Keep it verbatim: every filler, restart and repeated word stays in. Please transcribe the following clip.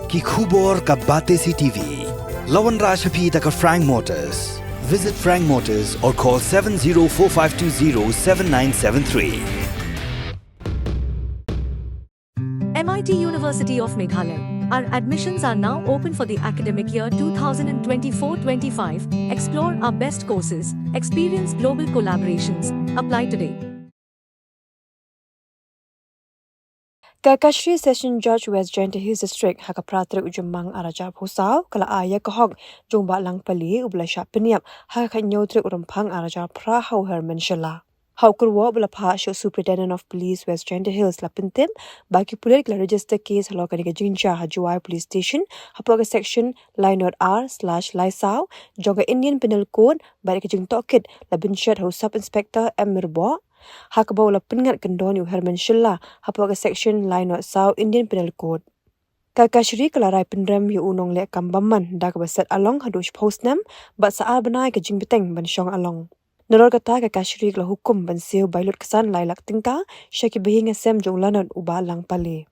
Ki khubor ka Batesi TV. La wanrah sha phi da ka Frank Motors. Visit Frank Motors or call seven zero four five two zero seven nine seven three. M I T University of Meghalaya. Our admissions are now open for the academic year two thousand twenty-four twenty-five. Explore our best courses, experience global collaborations. Apply today. Ka Kashari Session Judge West Jaintia Hills District ha ka phra tarik u Jymmang ar hajar arphew saw ka la ai ïa ka hok jong u Bah Lang Pale uba la shah pynïap ha ka khathynñiew tarik u Rymphang ar hajar phra ha u Herman Shylla. Ha u kyrwoh ba la phah sha u Superintendent of Police West Jaintia Hills la pyntip ba ki pulit ki la register case halor kane ka jingjia ha Jowai Police Station hapoh ka section lai not R slash lai saw jong ka Indian Penal Code bad ïa ka jingtohkit la bynshet ha u Sub Inspector M Myrboh ha kaba u la pynngat kyndon ïa u Herman Shylla hapoh ka section lai not saw Indian Penal Code. Ka Kashari ka la rai pynrem ïa u nongleh kam bymman da kaba set along haduh shiphew snem bad sa ar bnai ka jingbteng ban shong along. Nalor kata ka Kashari ka la hukum ban siew bai lut ksan lai lak tyngka sha ki bahaïing hasem jong u lanot u Bah Lang Pale.